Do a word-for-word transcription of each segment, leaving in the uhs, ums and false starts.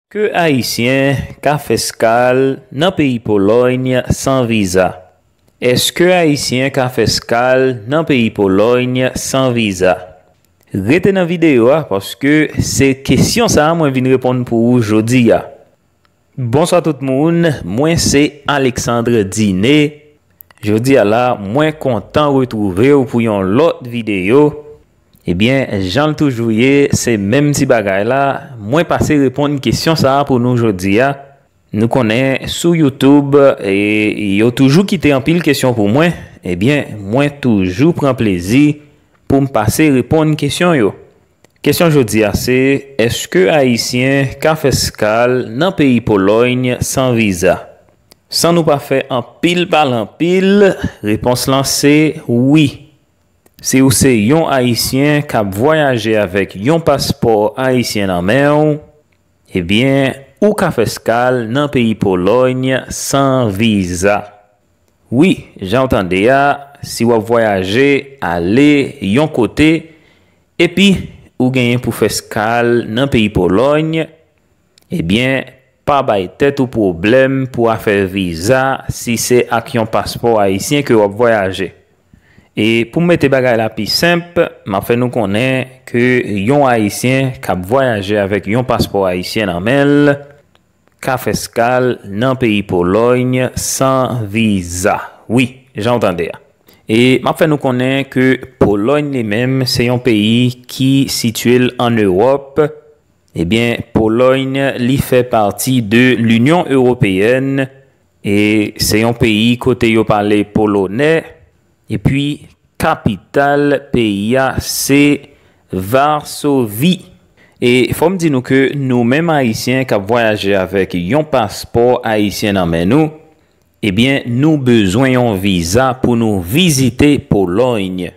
Èske Ayisyen ka fè eskal nan peyi Polòy san viza? Èske Ayisyen ka fè eskal nan peyi Polòy san viza? Rete nan videyo a, paske se kesyon sa a mwen vin reponn pou ou jodi a. Bonswa tout moun, mwen se Alexandre Diné. Jodi a la, mwen kontan retwouve w pou yon lòt videyo. Ebyen, jan l toujou ye, se menm ti bagay la, mwen pase reponn kesyon sa a pou nou jodi a. Nou konnen sou YouTube, e, yo toujou kite anpil kesyon pou mwen. Ebyen, mwen toujou pran plezi pou m pase reponn kesyon yo. Kesyon jodi a se, èske Ayisyen ka fè eskal nan peyi Polòy san viza? San nou pa fè anpil pale anpil, repons lan se wi. Si w se yon Ayisyen k ap vwayaje avèk yon paspò ayisyen nan men w, ebyen, ou ka fè eskal nan peyi Polòy san viza. Wi, jan w tande a, si w ap vwayaje ale yon kote, epi ou genyen pou fè eskal nan peyi Polòy, ebyen, pa bay tèt ou pwoblèm pou afè viza si se ak yon paspò ayisyen ke w ap vwayaje. E pou m mete bagay la pi senp, m ap fè nou konnen ke yon Ayisyen k ap vwayaje avèk yon paspò ayisyen nan men l ka fè eskal nan peyi Polòy san viza. Wi, jan w tande a. E m ap fè nou konnen ke Polòy li menm se yon peyi ki sitiye l ann Ewòp. Ebyen, Polòy li fè pati de Linyon Ewopeyèn e se yon peyi kote yo pale polonè. Epi, kapital peyi a se Vasovi. E fò m di nou ke nou menm Ayisyen k ap vwayaje avèk yon paspò ayisyen nan men nou, ebyen, nou bezwen yon viza pou nou vizite Polòy.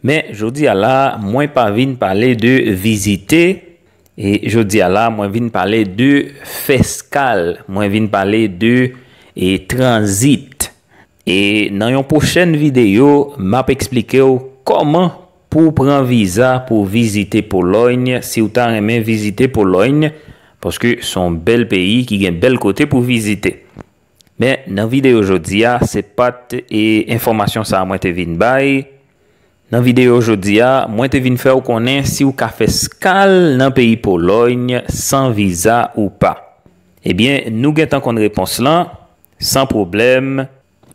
Men, jodi a la, mwen pa vin pale de vizite, e jodi a la, mwen vin pale de fè eskal, mwen vin pale de, e, tranzit. E nan yon pwochèn videyo, m ap eksplike w kòman pou w pran viza pou w vizite Polòy, si w ta renmen vizite Polòy, paske se yon bèl peyi ki gen bèl kote pou vizite. Men, nan videyo jodi a, se pa t, e, enfòmasyon sa a mwen te vin bay. Nan videyo jodi a, mwen te vin fè w konnen si w ka fè eskal nan peyi Polòy san viza ou pa. Ebyen, nou gentan konn repons lan, san pwoblèm,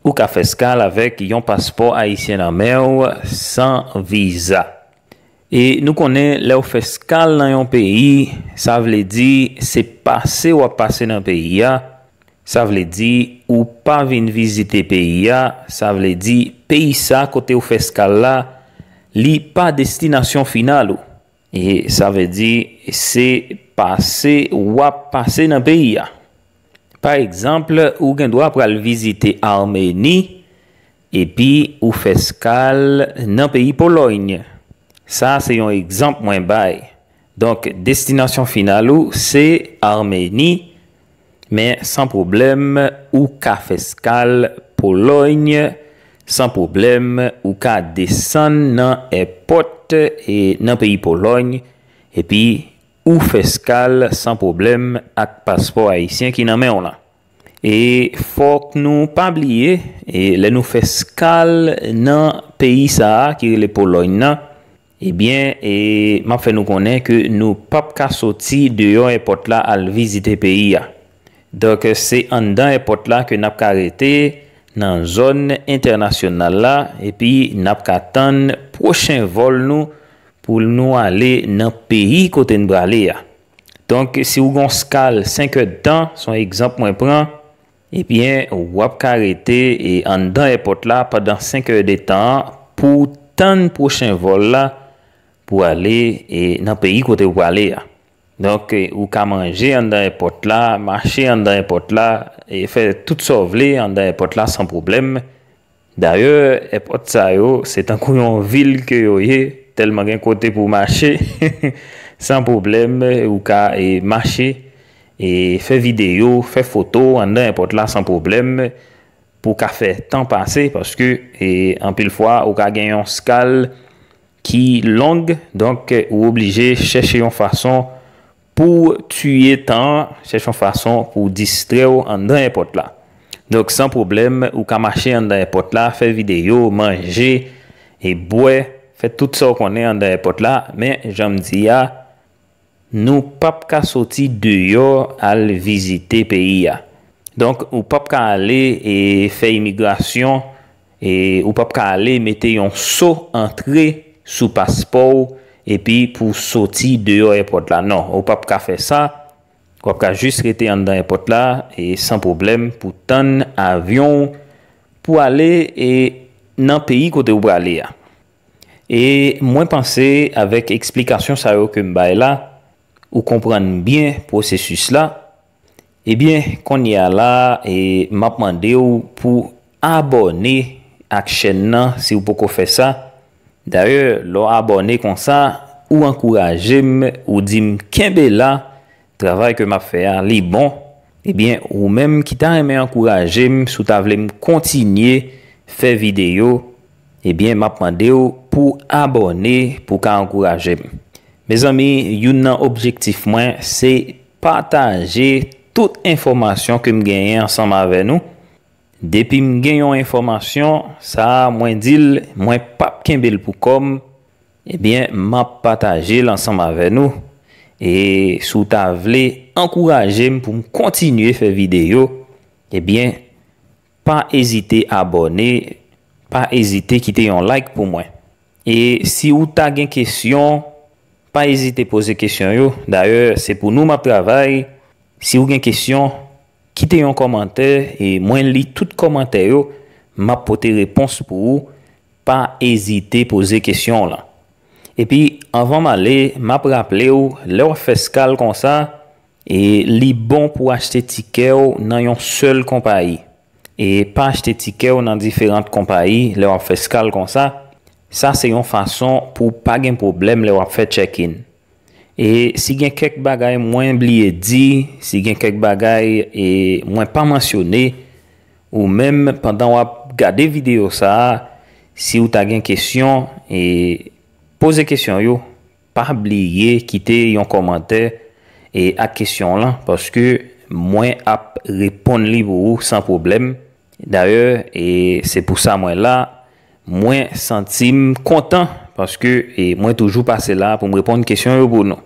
ou ka fè eskal avèk yon paspò ayisyen nan men w san viza. E nou konnen lè w fè eskal nan yon peyi, sa vle di se pase w ap pase nan peyi a. Sa vle di ou pa vin vizite peyi a. Sa vle di peyi sa kote w fè eskal la, li pa destinasyon final ou. E sa vle di se pase w ap pase nan peyi a. Pa egzanp, ou gen dwa pral vizite Ameni, epi ou fè eskal nan peyi Polòy. Sa se yon egzanp mwen bay. Donk, destinasyon final ou se Ameni, men san pwoblèm, ou ka fè eskal Polòy, san pwoblèm, ou ka desann nan èpòt, e, nan peyi Polòy, epi ou fè eskal san pwoblèm ak paspò ayisyen ki nan men w lan. E fòk nou pa bliye, e lè nou fè eskal nan peyi sa a ki rele Polòy nan, ebyen, e m ap fè nou konnen ke nou p ap ka soti deyò èpòt la al vizite peyi a. Donk, se anndan èpòt la ke n ap ka rete nan zòn entènasyonal la, epi n ap ka tann pwochen vòl nou pou nou ale nan peyi kote n prale a. Donk, si w gen yon eskal senk èdtan, se yon egzanp mwen pran, ebyen, w ap ka rete, e, anndan èpòt la pandan senk èdtan an pou w tann pwochen vòl la pou ale, e, nan peyi kote w prale a. Donk, e, ou ka manje anndan èpòt la, mache anndan èpòt la, e fè tout sa w vle anndan èpòt la san pwoblèm. Dayè, èpòt sa yo, se tankou yon vil ke yo ye, tèlman gen kote pou w mache, san pwoblèm, ou ka, e, mache, e fè videyo, fè foto anndan èpòt la san pwoblèm, pou w ka fè tan pase, paske, e, anpil fwa, ou ka gen yon eskal ki long, donk, ou oblije chèche yon fason pou w tiye tan an, chèche yon fason pou w distrè w anndan èpòt la. Donk, san pwoblèm, ou ka mache anndan èpòt la, fè videyo, manje, e bwè, fè tout sa w konnen anndan èpòt la, men, jan m di a, nou p ap ka soti deyò al vizite peyi a. Donk, ou p ap ka ale e fè imigrasyon, e ou p ap ka ale mete yon so antre sou paspò w, epi pou w soti deyò èpòt la. Non, ou p ap ka fè sa. W ap ka jis rete anndan èpòt la e san pwoblèm pou tann avyon w pou ale e nan peyi kote w prale a. E mwen panse avèk eksplikasyon sa yo ke m bay la, ou konprann byen pwosesis la. Ebyen, kounye a la, e m ap mande w pou abòne ak chèn nan si w poko fè sa. Dayè, lè w abòne konsa, ou ankouraje m, ou di m kenbe la, travay ke m ap fè a, li bon. Ebyen, ou menm ki ta renmen ankouraje m, si w ta vle m kontinye fè videyo, ebyen, m ap mande w pou abòne pou w ka ankouraje m. Mezanmi, youn nan objektif mwen, se pataje tout enfòmasyon ke m genyen ansanm avè nou. Depi m gen yon enfòmasyon, sa a mwen di l, mwen p ap kenbe l pou kò m, ebyen, m ap pataje l ansanm avè nou. E si w ta vle ankouraje m pou m kontinye fè videyo, ebyen, pa ezite abòne, pa ezite kite yon like pou mwen. E si w ta gen kesyon, pa ezite poze kesyon yo. Dayè, se pou nou m ap travay. Si w gen kesyon, kite yon kòmantè, e mwen li tout kòmantè yo, m ap pote repons pou ou. Pa ezite poze kesyon w lan. Epi, anvan m ale, m ap raple w, lè w ap fè skal konsa, e li bon pou w achte tikè w nan yon sèl konpayi. E pa achte tikè w nan diferan konpayi lè w ap fè skal konsa. Sa se yon fason pou w pa gen pwoblèm lè w ap fè check-in. E si gen kèk bagay mwen bliye di, si gen kèk bagay e mwen pa mansyone, ou menm pandan w ap gade videyo sa a, si w ta gen kesyon, e poze kesyon yo, pa bliye kite yon kòmantè e ak kesyon w lan, paske mwen ap reponn li pou ou san pwoblèm. Dayè, e se pou sa mwen la, mwen santi m kontan, paske, e mwen toujou pase la pou m reponn kesyon yo pou nou.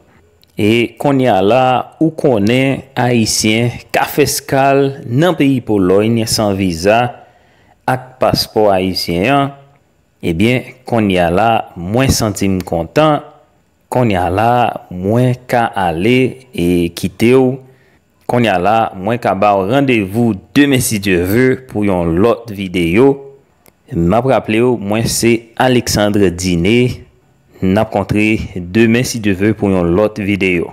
E kounye a la, ou konnen Ayisyen ka fè skal nan peyi Polòy san viza ak paspò ayisyen an, ebyen, kounye a la, mwen santi m kontan. Kounye a la, mwen ka ale e kite w. Kounye a la, mwen ka ba w randevou demen si Dye ve pou yon lòt videyo. M ap raple w, mwen se Alexandre Diné. N ap kontre demen si Dye ve pou yon lòt videyo.